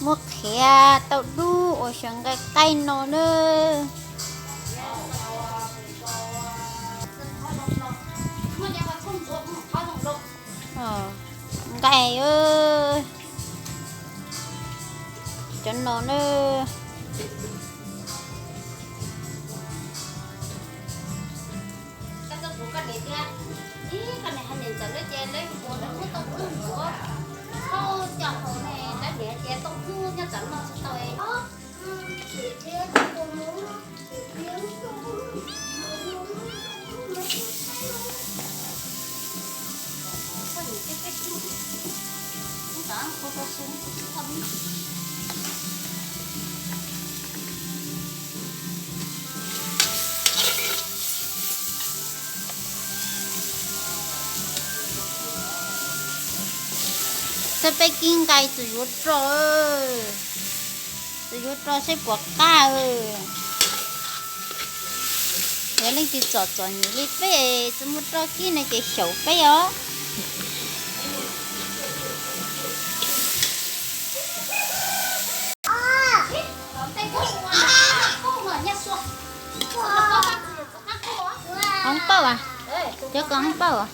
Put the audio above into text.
Muab qhiav tau dub uas xyaw nqaij qaij no na. Nqaij, cov no na. Saib peb kib nqaij txus yuav roj, txus yuav roj saib puas qab. Yog leej twg txom txom nyem li peb tsis muaj roj kib no ces xyaum peb os. Hoob pauj as, cov ko hoob pauj as.